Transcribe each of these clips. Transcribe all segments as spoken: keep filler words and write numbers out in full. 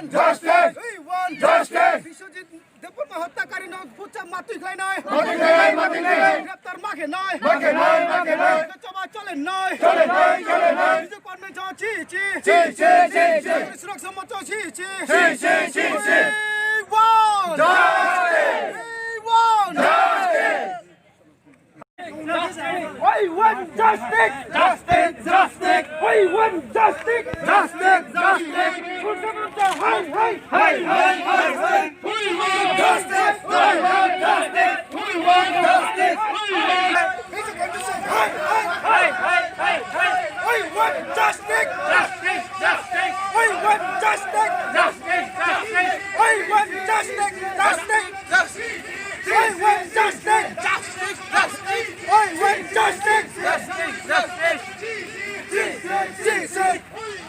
Justice! We want justice! Biswajit Debbarma hotyakarino bucha matwi khlainai. Matwi khlainai, matwi khlainai. Greptar ma khenai. Ma khenai, ma khenai. Choba cholenai. Cholenai, cholenai. Biju Convention chi, chi. Chi, chi, chi, chi. Suraksa Morcha chi, chi. Chi, chi, chi, chi. We want justice! We want justice! We want justice! Justice! Justice! We want justice! Justice! Justice! Surya Morcha, hai, hai! Hai, hai, hai, hai! We want justice! We want justice! We want justice! We want justice! Hey, hey, hey, hey! We want justice! Justice! Justice! We want justice! Justice! Justice! We want justice! Justice! Justice! We want justice! Justice! Justice! We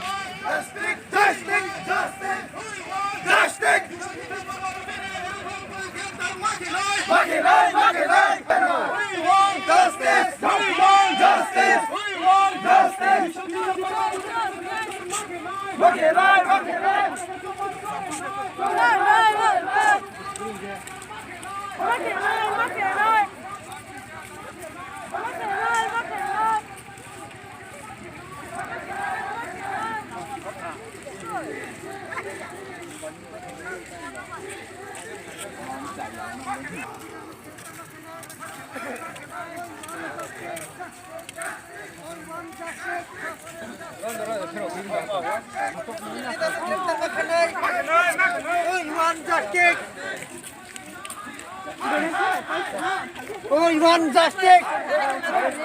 want justice! Justice! Justice! Justice! Justice! Justice! Justice! Justice! We want justice! We want justice! We want justice! Oh, we want justice!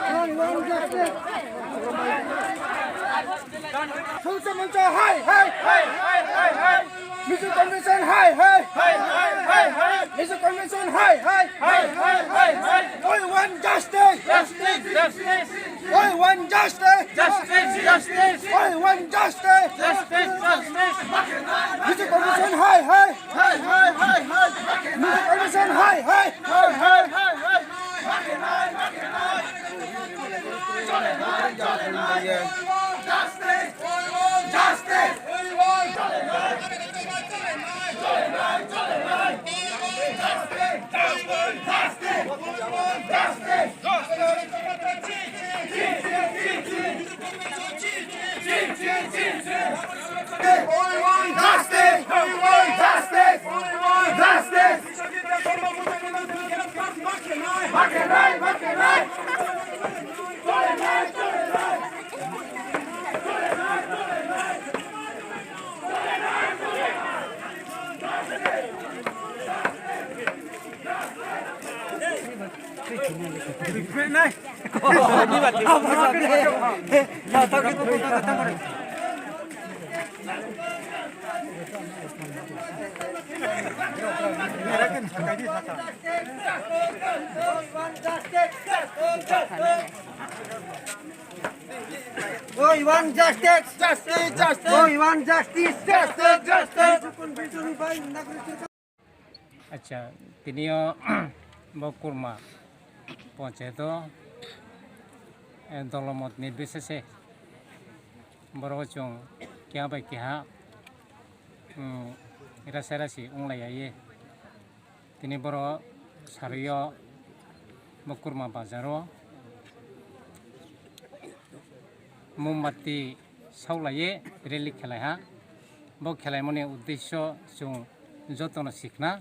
Oh, we want justice! Surya Morcha, hai, hai! Hai, hai, hai, hai! Mizo Convention, hai, hai! Hai, hai, hai, hai! Mizo Convention, hai, hai! Hai, hai, hai, hai! Oh, we want justice! Justice! Justice! Oh, we want justice! Justice! Justice! Oh, we want justice! Justice! Justice! Mizo Convention, hai, hai! Hai, hai, hai, hai! Mizo Convention, hai, hai! Hai, hai, hai, hai! We want justice! We want justice! We want justice! Oh, we want justice! Justice! Justice! Oh, we want justice! Justice! Justice! Acha, tinio bo Kurma ponchayato, eh, dolomot nirbisese borok chwng keha bai keha, um, rasa rasi wnglaiya ye. Tini borok sarwi o bo Kurma bazar o mombati saulaiye rally khelaiha. Bo khelaimani uddesyo chwng jotono sikna.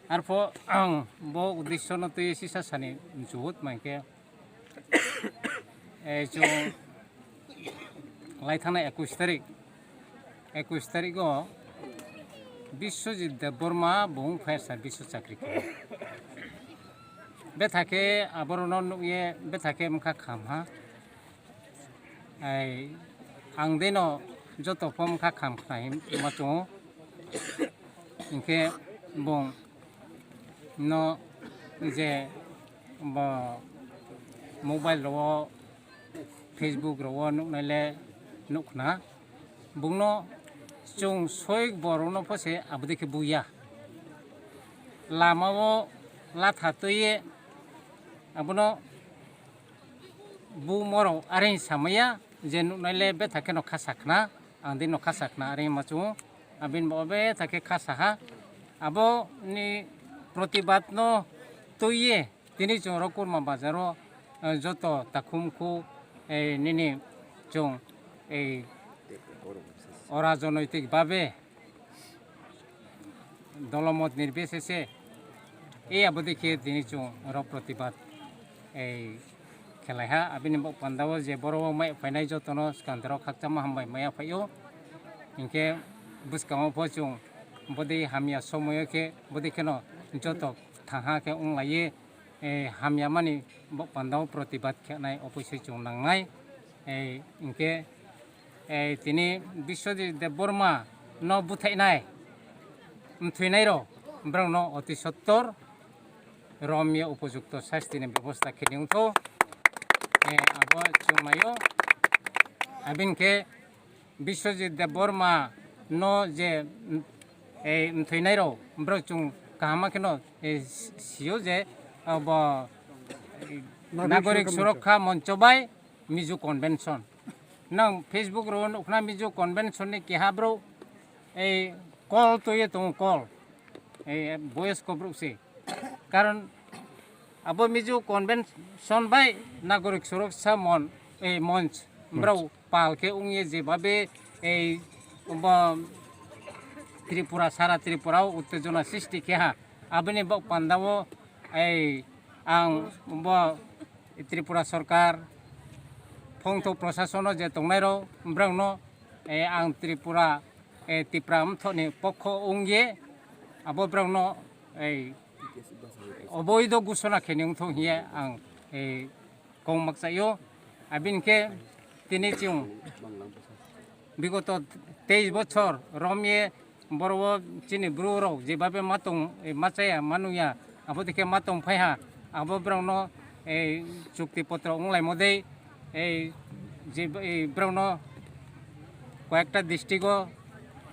Arpho ang bo uddesyo no twi sisa sani juhut mankhe, eh, chwng lai thangna ekush tarik, ekush tarik o Biswajit Debbarma bo wng phaisa Biswa chakri khe. Betha khe aborokno nukye betha khe wngkha khamha. Ai, ang deno joto pho wngkha kham khna hinma tongo. Hinkhe bong no je bo mobile rwo, Facebook rwo nuknai le nukkhna. Bongno chwng soi borokno pho se abodai khe buya. Lama o latha twiye abono bu morok areng samaya je nuknai le betha kheno kha sakhna, ang dei no kha sakhna areng ma chungo. Abini bo betha khe kha saha. Aboni protibad no twiwi tini chwng oro Kurma bazar o, eh, joto takhum khu, eh, nini chwng, eh, orajonoitik babe dolomot nirbesese, eh, abo dei khe tini chwng oro protibad, eh, khelaiha. Abini bo pandao je borok o mai phainai jotono swkang dorok khakchangma hambai maya phaio. Hinkhe bwskango pho chwng bodei hamya somoyo khe bodei kheno joto thangha khe wnglaiwi, eh, hamya mani bo pandao protibad khenai oboisoi chwng nangnai. Eh, hinkhe, eh, tini Biswajit Debbarma no buthainai, mthwinai rok, borok no oti sottor romya upojukto sasti ni bebosta khe wngtho. Eh, abo chwng naio. Abini khe Biswajit Debbarma no je, mm, eh, mthwinai rok, borok chwng kaham kheno, eh, sio je, abo, eh, Nagorik Nagorik Surokha Surokha Moncho bai Mizo Convention. Nang Facebook ro nukna Mizo Convention ni keha bro, ei call to ye tongo call. Ei boyos ko bro se. Karon abo Mizo Convention bai Nagorik Surokha Mon, ei Monch, bro pal khe ungye je babe ei bo Tripura, sara Tripura o uttejona sristi khe ha. Abini bok pandao ei ang bo Tripura Sorkar, phongthok prosasono je tongnairok, borokno, eh, ang Tripura, eh, Tipra Motha ni pokho wngye, abo borokno, eh, oboido gusona khe wngthok hiye ang, eh, kong makchaio. Abini khe tini chwng bigoto teis bochor romye borok o chini bru rok jebabe ma tong, ma chaya, ma nungya, abo dikhe ma tong phaiha, abo borok no, eh, chukti potro wnglaimo dei, eh, je, eh, borok no koyekta district o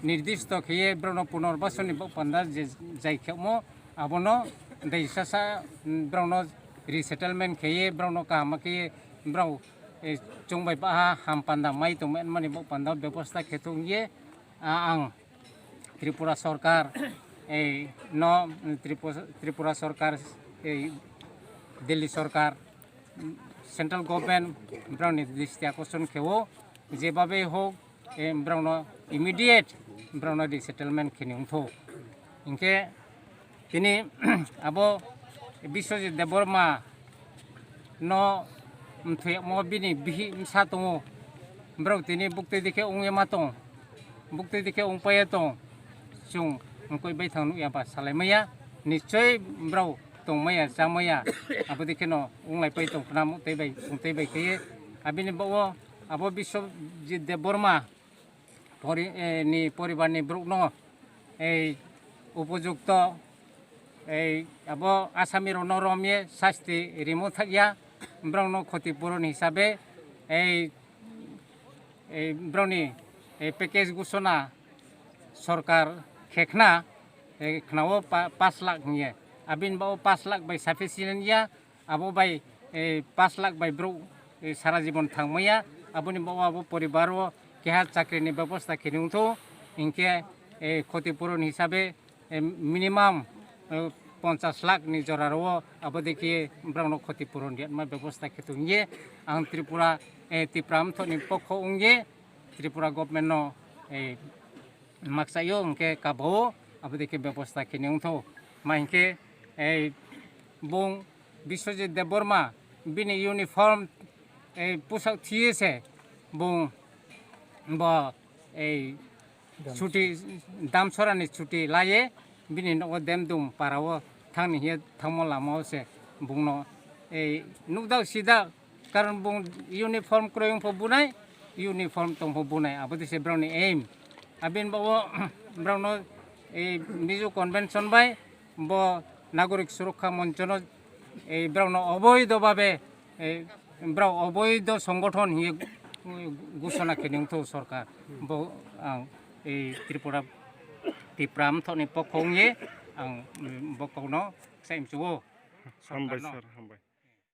nirdisto kheye borok no punorbasoni bo panda je jai khemo, abono dei sasa, mm, borok no resettlement kheye, borok no kaham kheye, borok, eh, chwng bai baha ham panda mai tongmani bo panda bebosta khe thung ye, a, ang Tripura Sorkar, ei, no, Tripu-, Tripura Sorkar, ei, Delhi Sorkar, Central Government, borokni dristi akoson khewo, jebabe hok, ei, borokno immediate, borokno resettlement kheni wngthok. Hinkhe, tini abo Biswajit Debbarma no mthuyakmo bini bihi bwsa tongo. Borok tini buktwi dikhe wngwi ma tong. Buktwi dikhe wngpaiya tong. Chwng wngkoi baithang nukya ba salaimaya. Nichoi borok tongmaya, chamaya. Abo dikhe no wnglai pai tong khna muktwi bai, tongtwi bai kheye. Abini bago abo Biswajit Debbarma pori-, eh, ni poribar ni borok no ei upojukto, ei abo asami rok no romye sasti rimo thakya, borok no khoti puron hisabe ei, ei borok ni, ei package gusona sorkar khe khna, ei khna o pa-, pash lakh hiye, abini bago pash lakh bai sufficient ya. Abo bai, eh, pash lakh bai borok, eh, sara jibon thangmaya, aboni bo abo poribar o keha chakri ni bebosta kheni wngthu, hinkhe, eh, khoti puron hisabe, eh, minimum, eh, ponchash lakh ni jora ro abo dikhe borok no khoti puron riyatma bebosta khe tongye ang Tripura, eh, Tipra Motha ni pokho wngye Tripura government no, eh, makchaio hinkhe kabao abo dikhe bebosta kheni wngthu. Ma hinkhe, ei, bung Biswajit Debbarma bini uniform, ei, pusak thiye se bung bo, ei, chuti, Damsora ni chuti laye bini nogo Demdum para o thangni hiye thangmo lama o se bungno, ei, nukdak sidak Karon bung uniform kwrwi wngpho bunai, uniform tongpho bunai, abo dise borokni aim. Abini bago borokno ei Mizo Convention bai bo Nagorik Surokha Monchono ei borokno oboido babe ei borok oboido songothon hinwi gusona khe nungthu sorkar. Bo ang ei Tripura, Tipra Motha ni pokho wngwi ang bo kokno sai mchugo. Hambai sorkarno. Sir, hambai.